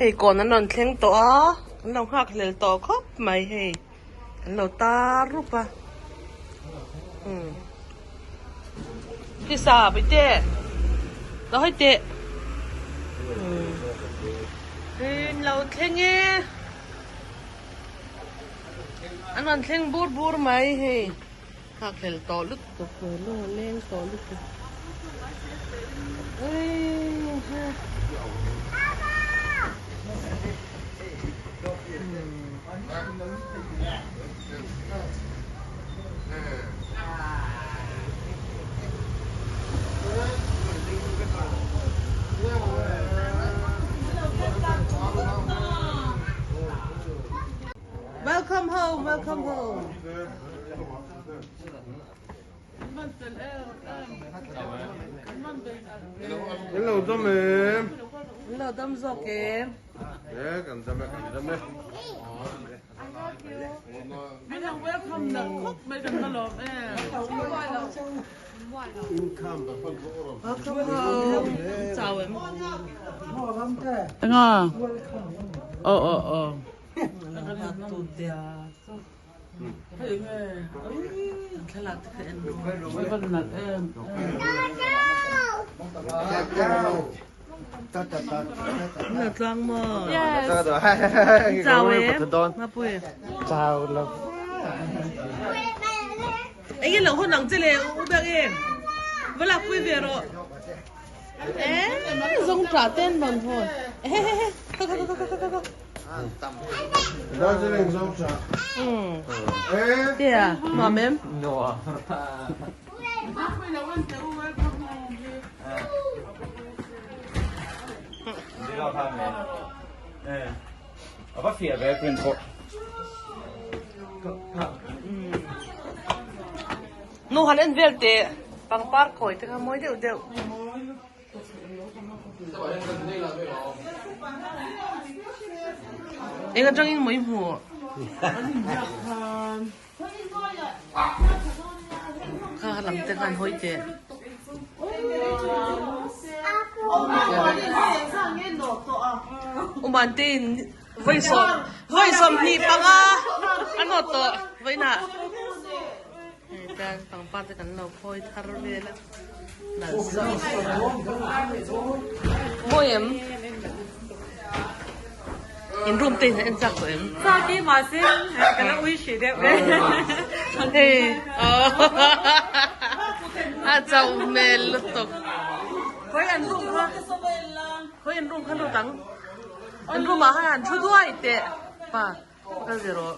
Hei kawn an rawn thleng tawh a, an lo nghak hlel tawh khawp mai hei, an lo tar rup a, umm tisa bawihte lo hawi teh umm in lo thleng e an rawn thleng bur bur mai hei nghak hlel tawh lutuk lung a leng tawh lutuk Welcome home, welcome home. Hello dam em. Hello dam zawk em. E kan dam e kan dam e. Welcome na khawp mai kan la lawm em. Welcome home. Chau em. Enga. Oh oh oh. Thlalak te kha en ru. Tlang maw? Yes. Chau em? Mapui. Chau lo. Enge lo hun ang che le u bek em? Va lak pui ve rawh. Eh, zong tra ten rawn hawn. Ehehehe, kha kha kha kha kha kha. Darjeeling zong tra. Eh. Tia, nuam em? Nuam. A va fiah ve print pawh. Nu han en vel teh pangpar khawi te kha mawi deuh deuh. Eng atangin maw i hmuh? Kha lam te khan hawi teh. Umantein vawi 25 a nawt tawh vawiinah. Hei tan pangpar te kan lo khawi thar vel a nalh zawk mawi em in room te in en chak tawh em chak i mahse ka la ui hrih deuh e hei a chauh hmel lutuk khawi an room kha khawi an room kha lut ang an room ah khan an thu duai teh pa. Ka zir aw.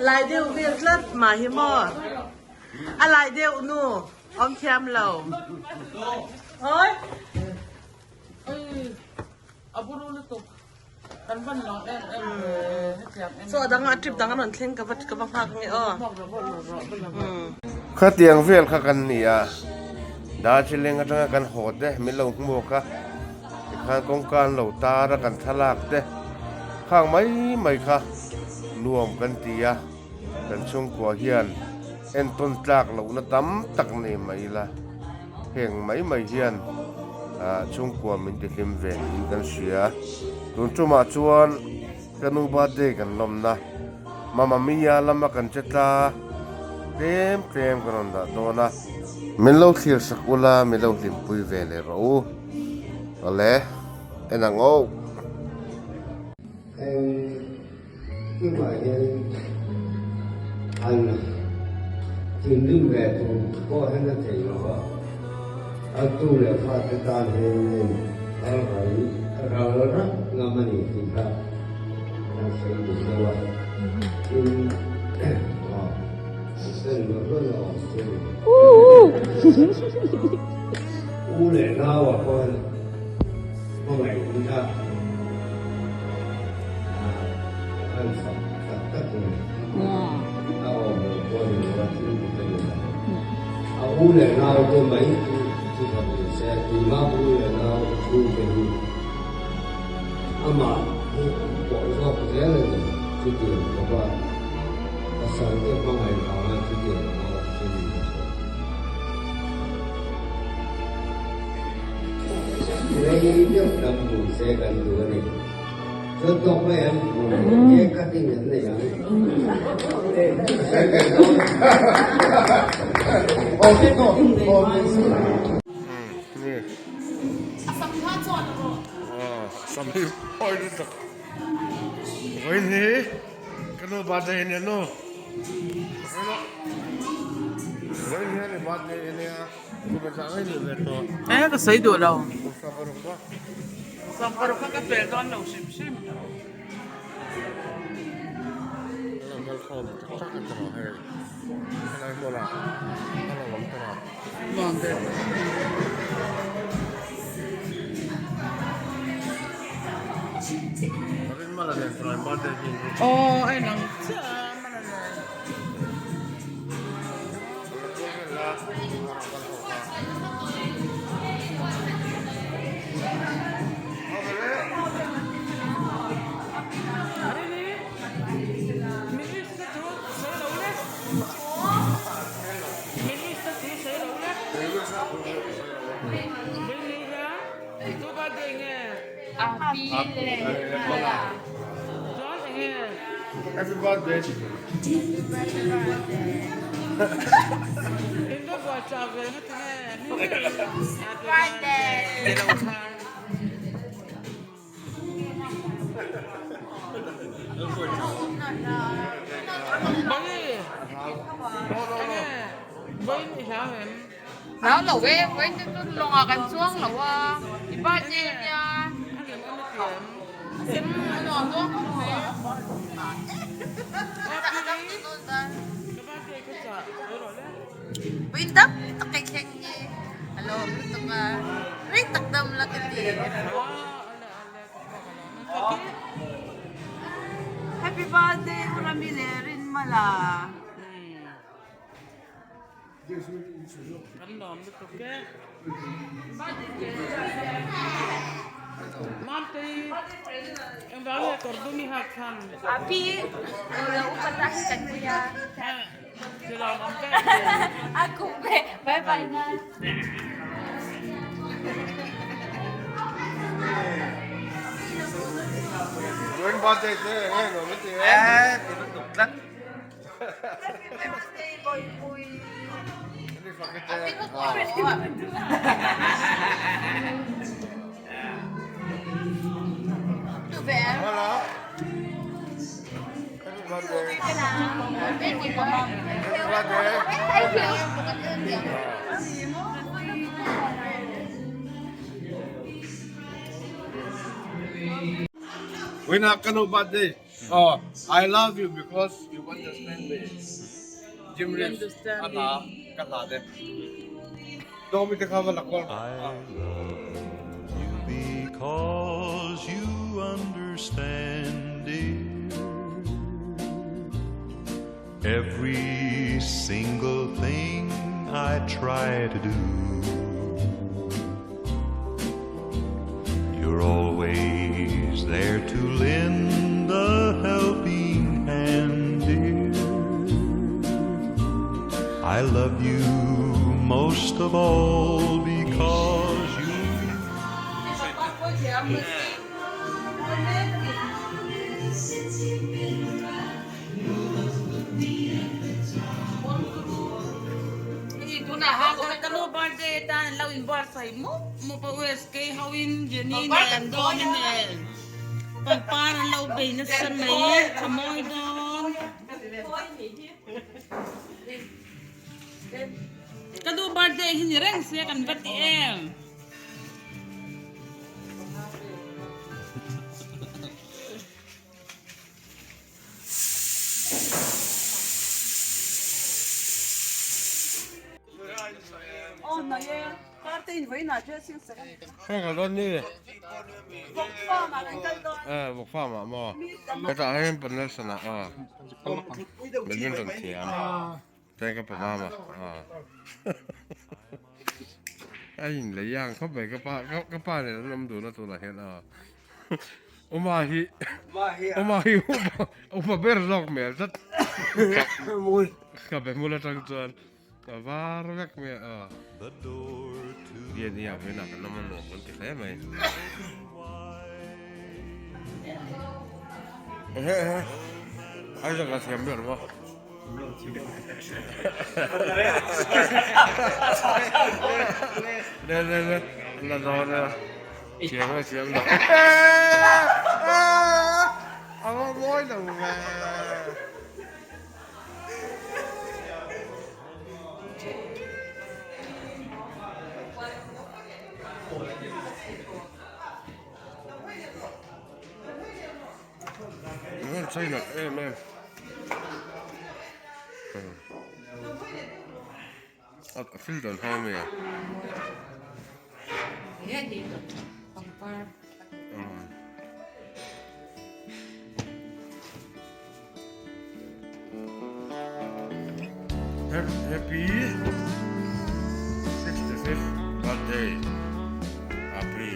Lai deuh vel tlat mah hi maw. A lai deuh nu awm thiam lo. Oi. Oi. A buru lutuk. Kan van lo em em. So a dang a trip dang a rawn thleng ka va ka va nghak nge aw. Khatiang vel kha kan ni a, Darjeeling atanga kan haw te min lo hmuak a. Tikhan kawngka an lo tar a kan thlalak te khang mai mai kha nuam kan ti a, kan chhungkua hian entawn tlak lohna tam tak nei mai ila, heng mai mai hian chhungkua min ti hlim ve niin kan hria. Tun tumah chuan ka nu birthday kan lawmna Mamma Mia lama kan che tla tlem tlem kan rawn dah dawn a. Min lo thlir sak ula, min lo hlimpui ve leh rawh u. Awle, en ang aw. Heng hlimah hian an thinrim ve tur pawh hian a thei lo va, a tu leh fate tan hian a ral ral rak ngam a ni tih kha kan sawi duh deuh a. Tin, aw, sen lo hlawn a awm chu a ni. U leh nau ah pawh hmangaih hi kha an fak tak tak a ni. A awm lo pawh a ni lo a, thil dik a ni lo. A u leh nau te mai chu chu khat ni se, keimah u leh nau chhungte hi amah hi pawh zawk zel a ni. Chutiang khawpa pasal te hmangaih vanga chutiang a awm chu ni ka hria. Rei deuh dam hmu se kan duh a ni. Chuan tawk mai an hmu cake cutting an nei ang. E ka sawi duh lo. Sawmparuk kha ka pel dawn lo hrim hrim. Aw a inang chiah a mala nen. Happy birthday. Hlau lo e, vawiin te chu lawngah kan chuang lo a, i birthday ania. A nuam dawn khawp mai. Vawiin dam tak i thleng hi a lawm lutuk a, rei tak dam la ka ti. Happy birthday U Rami leh Rinmala. Kan lawm lutuk e. Mamte engvang nge kawr dum i hak chhan? Api lo upa ta hi kan nia. Ti lawm awm ve. A kum ve bye bye na. Join birthday te nge nuam i ti e? Eh, ti lutuk tlat. When I can birthday. Oh, I love you because you understand me. Jim Reeves, a hla, ka hla te. Dawmi te kha va la kual. I love you because you understand, dear. Every single thing I try to do. You're always there to lend a helping hand, dear. I love you most of all because you. Tunah ka nu birthday tan an lo inbuatsaih mup mup a USK ho in Jenny nen Dawmi nen pangpar an lo bei nasa mai a mawi dawn. Ka nu birthday hi ni reng se kan va ti em. Heng kal dawn ni. Eh, vawk farm ah maw. Hetah hian Panelson ah aw. Badminton thiam. Chuan ka pa mama aw. A inlei ang khawp mai ka pa ka pa nen an awm dun a tunah hian aw. Uma hi Uma hi upa ber zawk hmel tlat. Ka be hmul atang chuan. A var vek mai a Biani ah vawiinah kan awm a nuam kan ti hle mai. Ehe ehe Isaac a thiam ber maw. Le le le la dawn a thiam a thiam lo. A va mawi lo ve. Chei nalh em em a thil dan ho ami Happy 65th birthday Api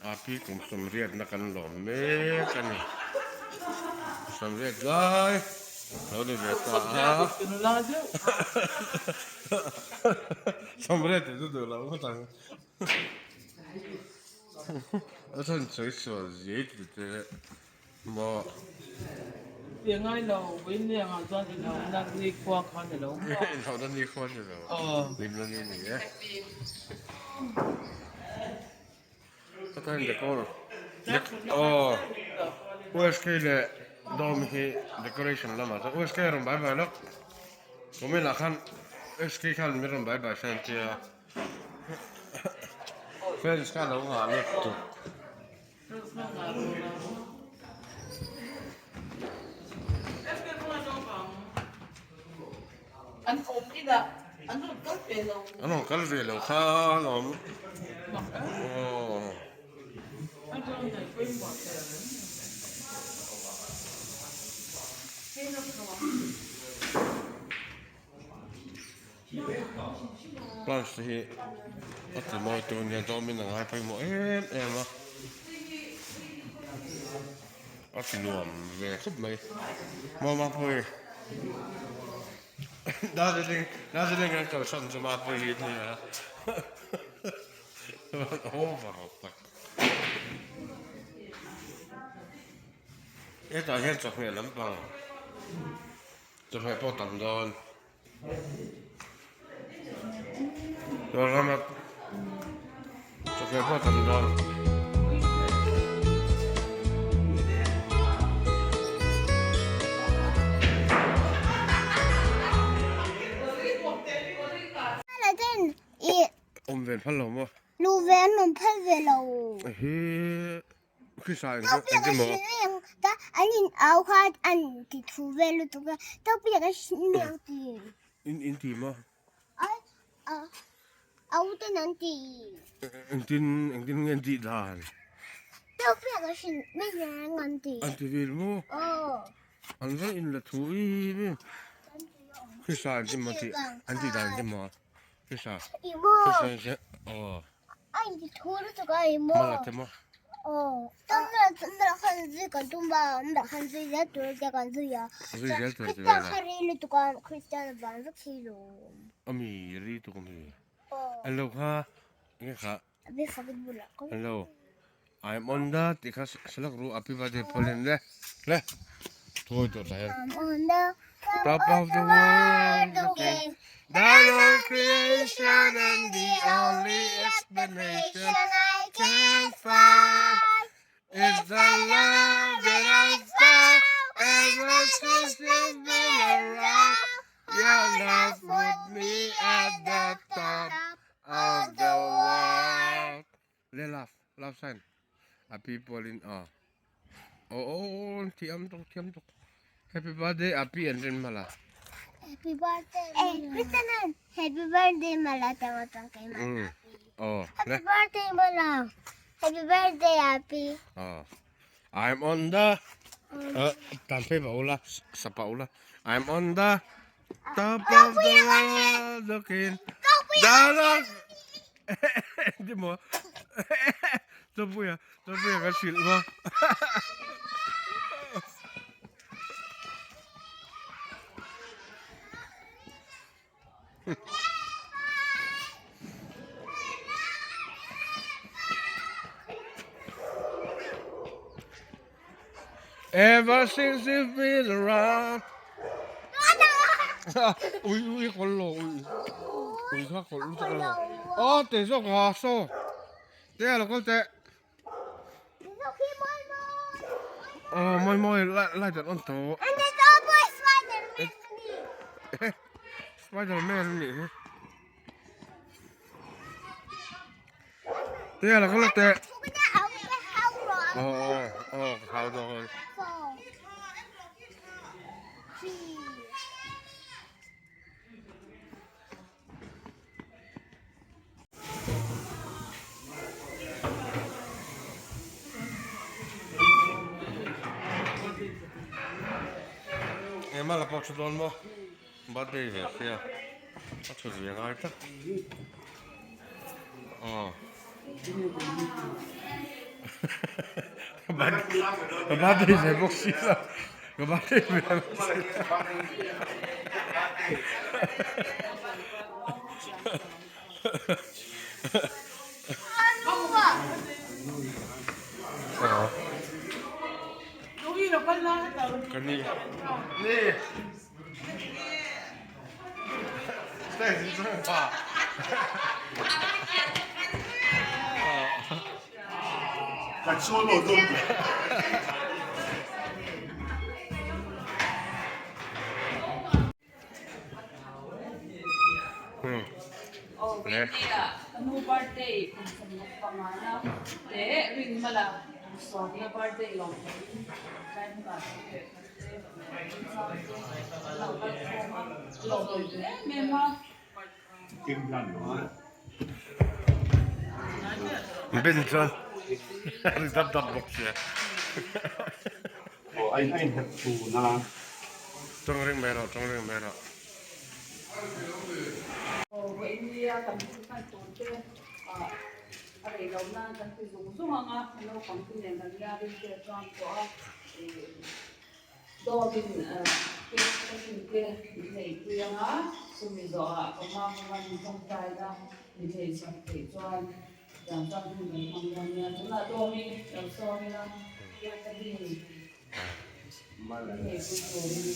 Api kum sawmriatna kan lawm mek a ni sawmriat lai lo ni ve ta a sawmriat chu duh loh ngawt ang a chhan sawi sual zia ti te Maw? Ti ngai lo, William ah chuan inhauhna nikhua kha ni lo maw? Inhauhna nikhua ni lo. Hlimna ni ni e. Ka tan decor aw USK leh Dawm hi decoration lamah chuan USK a rawn bai bai lawk. Kumin ah khan USK khan min rawn bai bai fan tia fans kha a lo nghah lutuk. An awm inah an rawn kal ve lo. An rawn kal ve lo kha alawm. Aw. Plants te hi a ti mawi tur nia dawmin a ngai pawimawh em em a a ti nuam ve khawp mai maw Mapuii Darjeeling Darjeeling kan kalsan chu Mapuii hi nia over tak hetah hian chawhmeh lampang. Chawhmeh pawh tam dawn. Rama chawhmeh pawh tam dawn. Awm ve phal lo maw? Lu ve an awm phal ve lo. Hi. Khisa eng eng emaw. An in au kha an ti thu vel lutuk a Topiak a hrilh mai ang ti. In in ti maw? Ai a au ten an ti. Engtin engtin nge an tih dan? Topiak a hrilh mai ang an ti. An ti vel maw? Aw. An va in la thu em em. Khisa engtin maw tih an tih dan engtin maw? Khisa. I maw? Khisa aw. A in ti thu lutuk a i maw? Mala te maw? Aw. Tam ber tam ber khan zui kan tum a, an ber khan zui zel tur te kan zui a. Zui zel tur te Kristian kha ri lutuk a, Kristian a van vek thei lo. Ami ri tuk ami. Aw. An lo kha nge kha. Abi fakit bulah ko. An lo I'm on the ti kha salak ru api ba de polin le le. Thawi tur ta hian. I'm on the Top of the world looking down on creation and the only explanation I can find is the love that I found ever since you've been around. Your love put me at the top of the world. Le love, love sign. A people in aw. Aw aw thiam tuk thiam tuk. Happy birthday api an rin mala. Happy birthday. Eh, Kristanan. Happy birthday mala tanga tang kay mala. Mm. Oh, Happy birthday mala. Happy birthday api. Oh. I'm on the tan phei pa ula sapa ula. I'm on the top of the world looking down on Ti maw? Chawpuia, chawpuia ka hrilh maw? Ever since you've been around Ui ui kawlh lo ui ui kha kawlh lutuk a lo aw teh zawk a saw te a lo kal teh aw mawi mawi light an on tawh Spiderman a nih hi Te a lo kal teh aw aw aw ka hau zawk a Engmah la pawh thu dawn maw birthday ve sia a thut ve ngai tlat aw ka birthday ve bawk sia ka birthday ve bawk sia. Ka nu birthday kum 65 na leh Rinmala kum 10 na birthday lawm turin tlai hmunah thu leh khat te chang te an lo kal khawm a, a lawm em em a. Ben chuan ri dap dap bawk sia. Tawng ring mai rawh, tawng ring mai rawh. Vawinia kan thil hman tur te a rei lo nan kan ti zung zung ang a, naupang te nen kan nia rin te chuan pawh a Dawtin cake cutting te min neipui ang a, chumi zawhah pama hman tawngtaina min neihsak theih chuan dan chuan hun kan hmang dawn nia. Tunah dawmin lo sawm ila cake cutting min neipui turin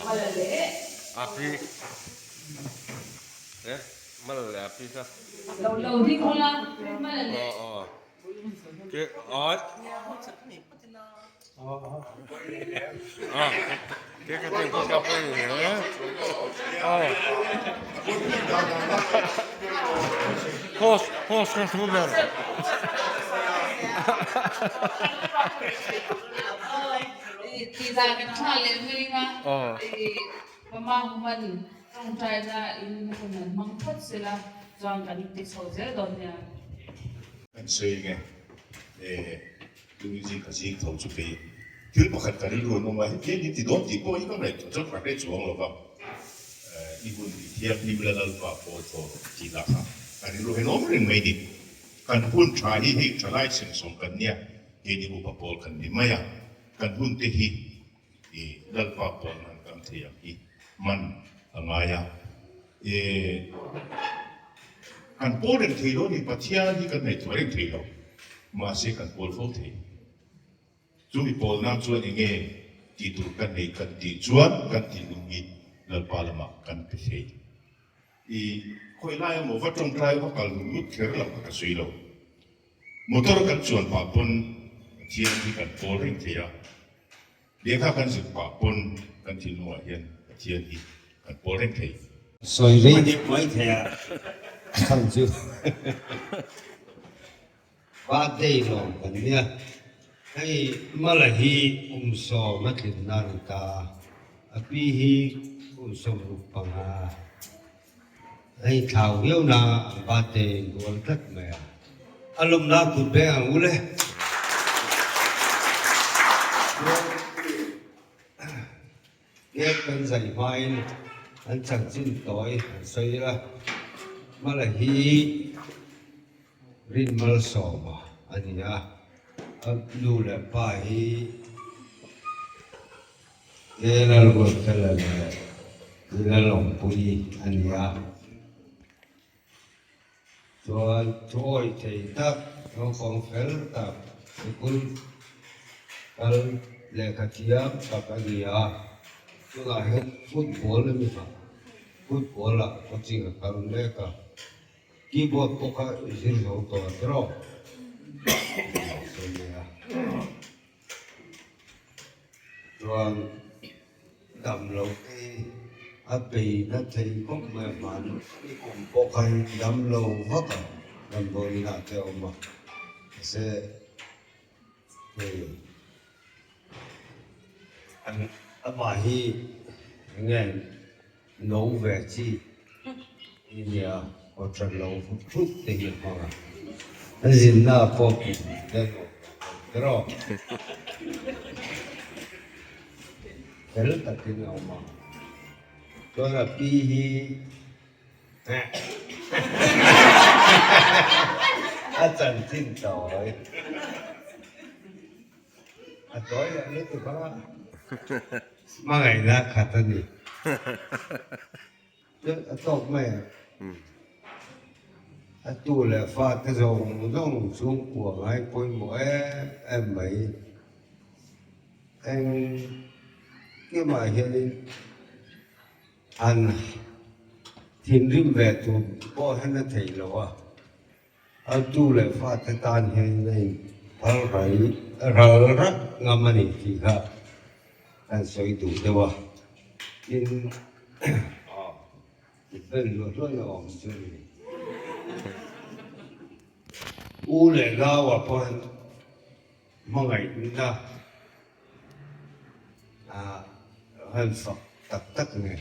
Mala leh Api Mala leh Api kha. Lo lo ding ula Mala leh. Tihdan kan thlak leh mai anga Mama human tawngtaina in hun an hmang phawt sela chuan kan ti chho zel dawn nia. Kan sawi nge e tuni zing ka zing tho chu kei thil pakhat ka rilru an awm a hetiang in ti dawn tih pawh hi ka ngaihtuah chuan ka hre chuang lo va i hun i thianghlim la lalpa pawl thaw rawh tih lah kha ka rilru hian awm reng mai ni kan hun tha hi hei thalai sensawm kan nia keini upa pawl kan ni mai a kan hun te hi i lalpa pawl nan kan thei ang hi man a ngai a e kan pawl reng thei lo ni Pathian hi kan ngaihtuah reng thei lo mahse kan pawl fo thei chumi pawl nan chuan enge tih tur kan nei kan tih chuan kan thinlung hi lalpa lamah kan pe thei i khawi lai emaw va tawngtai va kal lut lut kher lo kha ka sawi lo. Motor kan chuan pah pawn Pathian hi kan pawl reng thei a, lehkha kan zuk pah pawn kan thinlungah hian Pathian hi kan pawl reng thei. Sawi rei deuh mai thei a chhan chu birthday lawm kan nia, hei Mala hi kum 10 a tlinna a ni ta, a pi hi kum 65. Hei thlau viau na an birthday in rual tlat mai a, a lawmna kut beng ang u le. Cake kan zai hmain an chanchin tawi an sawi ila, Mala hi Rinmalsawma a ni a, a nu leh pa hi He Lalruatfela leh Pi Lalawmpuii a ni a, chuan thuawih thei tak, naupang fel tak, sikul kal. lehkha thiam tak a ni a, tunah hian football a mi hah, football ah coaching a kal mek a, keyboard pawh kha zir zo tawh a tiraw? Sawi a. Chuan dam lo te hi a bei na thei khawp mai a hman i kum pawh khan dam lo vak a damdawi inah te a awm a mahse hei amah hi enge no ve chi i nia aw that lo thut te hi a hmang a a zinna pawh pum te nuam lo deuh tiraw fel takin a awm a chuan a pi hi a chanchin tawi a tawi leh lutuk a hmangaihna khat a ni chuan a tawk mai a a tu leh fa te zawng zawng chhungkua ngai pawimawh em em mai eng kemah hianin An thinrim ve tur pawh hian a theih loh a, a tu leh fate tan hian a in phal ral ral rat ngam a ni tih kha kan sawi duh deuh a, tin i bel hluah hluah na awm chu a ni. U leh Nau-ah pawh hian hmangaihna a han fak tak tak nge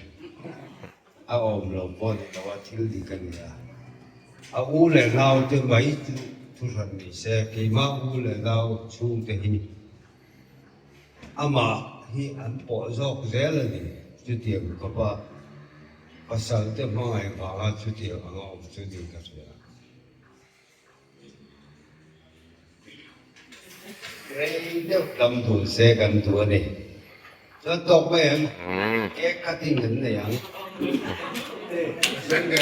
a awm lo pawh ni lo a thil dik a ni a, a u leh nau te mai chu thuhran ni se keimah u leh nau chhungte hi amah hi an pawh zawk zel a ni chutiang khawpa pasal te hmangaih vanga chutiang anga awm chu ni ka hria. Rei deuh lam dun se kan duh a ni. Chuan tawk mai em? Cake cutting kan nei ang. Cake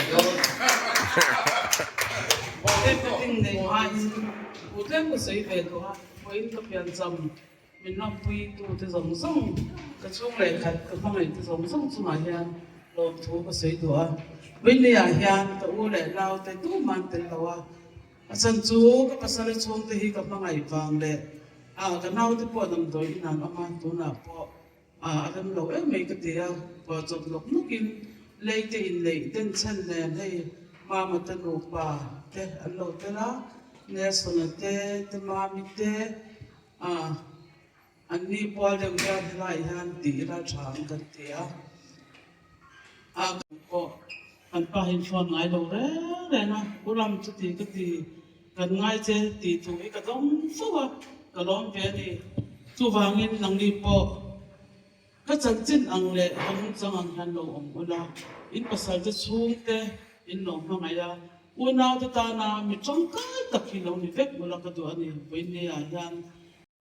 cutting nei hmain u tlem ka sawi ve duh a, vawiin ka piancham Min lawmpui tu te zawng zawng, ka chhung leh khat ka hmangaih te zawng zawng chungah hian lawmthu ka sawi duh a. Winley ah hian ka u leh nau te tumah an tel lo a, a chhan chu ka pasal chhung te hi ka hmangaih vang leh ah ka nau te pawh damdawi in an awm a, tunah pawh ah a rem lo em mai ka ti a, pawh chawp nawk nawk in lei te inneih denchhen nen hei mama te nupa te an lo tel a, Nelson-a te, te mami te, A, an ni pual deuh hian helaiah hian tih ila tha ang kan ti a. A, kan pawh kan pa hi phone ngai lo reng reng a, U Ram chuti ka ti, kan ngai che tih thu hi ka dawng fo a, ka lawm ve a ni. Chuvangin nangni pawh ka chanchin ang leh ka nungchang ang hian lo awm ula, in pasal te chhungte in lo hmangaih a, Unaute tana mi tangkai tak hi lo ni vek ula ka duh a ni, vawiinniah hian.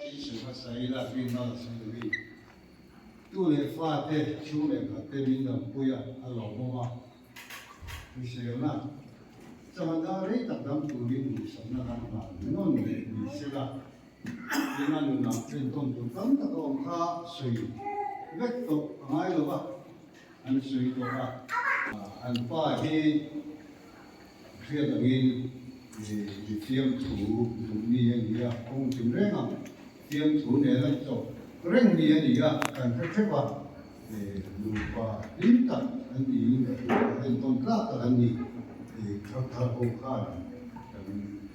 Isua hmasa ila rinna sawi tu leh fate chhung leh khatte min dampui a, a lawmawm a. Hriselna changana rei tak dam turin duhsakna kan hlan nawn leh ni sela, rinna nunah entawn tur tam tak a awm kha sawi vek tawh a ngai lo va. An sawi tawh a, an pa hi hriat angin mi fiamthu duh mi a ni a, kawng tin reng a, fiamthu nen a chawp reng mi a ni a, kan hre hrep a, nupa hlim tak an niin ka hria a, entawn tlak tak an ni, thar thar ho khan kan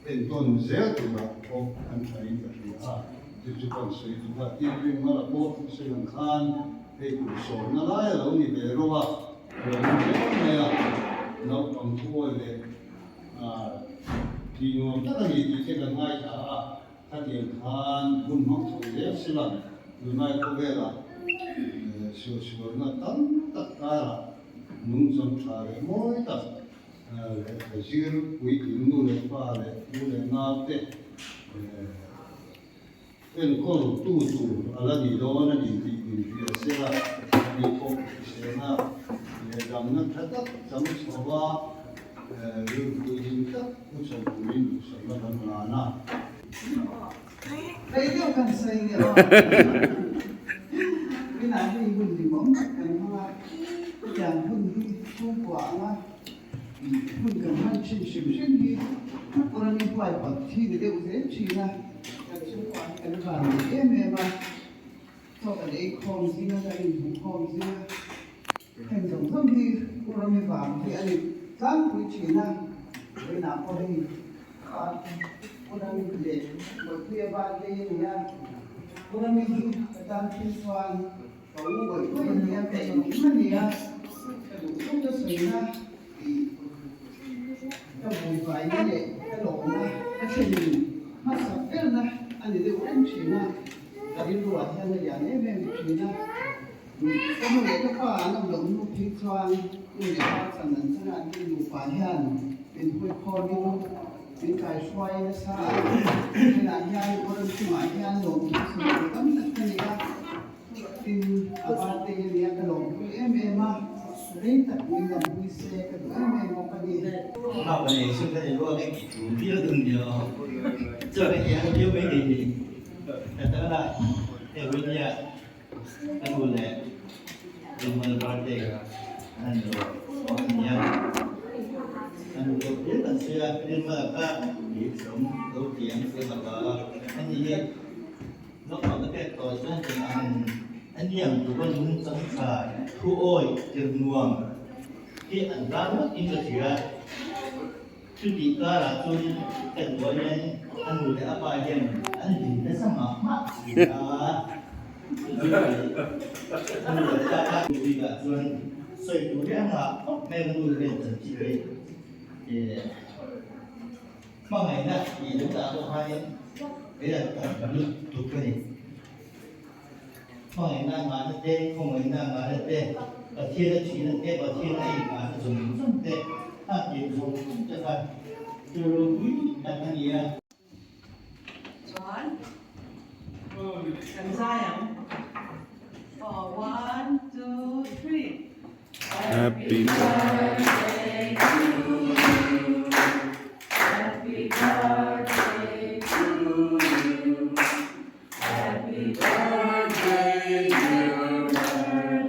entawn zel turah pawh an tha in ka hria a, chu chu kan sawi duh a, tin ringmala pawh sawi ang khan. Hei kum sawmna lai a lo ni ve rawh a, a lo ni hle mai a, naupang thuawi leh tih nuam tak a ni tih te kan ngaithla a, khatiang khan hun hmang chho zel sila tunlai khawvelah suahsualna tam tak karah nungchang tha leh mawi tak lehkha zir puitling nu leh pa leh u leh nau te Enkawl tu tur a la ni dawn a ni tih min hria se la, ani pawh hriselna leh damna tha tak chang chho a, rilru hlim tak pu chho turin duhsakna kan ngan a. Rei deuh kan sawi nge aw. hrim hrim hi Purami huaipawt hi ni deuh zel thin a, kan chhungkua hi kan van nei em em a, chaw kan ei khawm zing a, kan inhmuh khawm zing a, heng zawng zawng hi Purami vang hi a ni tlangpui thin a, vawiinah pawh hei Purami leh Bawihpuia birthday a ni a, Purami hi ka tan phei chuan Ka u bawih bawih a nia, ka engkim a nia, ka duh duh ka sawina tih ka vui vaina leh ka lawmna ka thlenin hmasak berna a ni deuh reng thin a, ka rilruah hian a lian em em thin a. Ka nu leh ka pa an awm loh hnu phei chuan nu leh pa chan an chana an ni nupa hian min huikhawmin min kaihruai nasa a, hnenah hian Kawrem chungah hian lawmthu sawi tur tam tak ka nei a. Tin, a birthday a nia ka lawmpui em em a, rei tak min lampui se ka duh em em bawk a ni. Naupang ka pek tawh chuan eng ang a niang tur a nung chang tha thu awi tir nuam hi an tan ngawt in ka hria. Chutih karah chuan ka duh hian a nu leh a pa hian an din nasa mah mah thin a. A nu leh pa kha bikah chuan sawi tur hi a nghah khawp mai a ka nu hian chanchin hi. Hmangaihna tih lo dah pawh khanin kei a tam lut tuk a ni. Hmangaihna a ngahna te, khawngaihna a ngahna te, Pathian a thihna te, Pathian a inngahna zawng zawng te, a tih zawng zawng te kha thil ropui tak a ni a. Chuan kan zai ang. One, two, three. Happy birthday to you. Happy birthday to you. Happy birthday, dear birthday.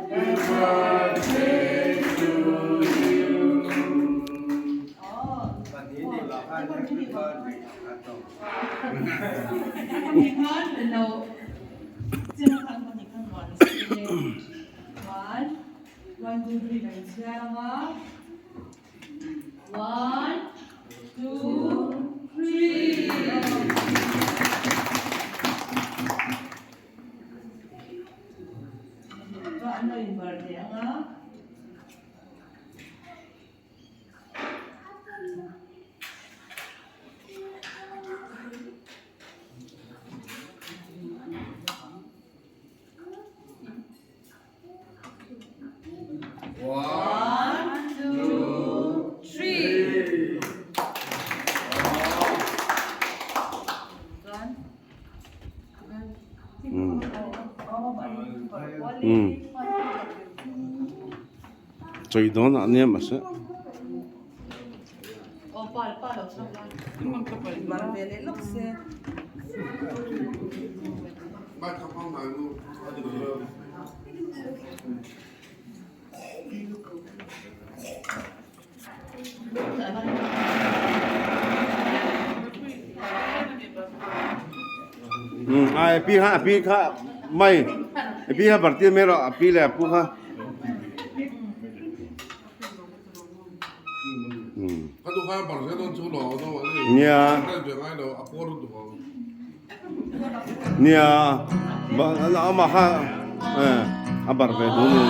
Happy birthday to you. Oh, One, two, three. Chawi dawn ah nia mahse. Ai pi kha pi kha mai pi kha bartir mai rawh a pi leh a pu kha. Nia nia amah kha a bar ve duh a ni.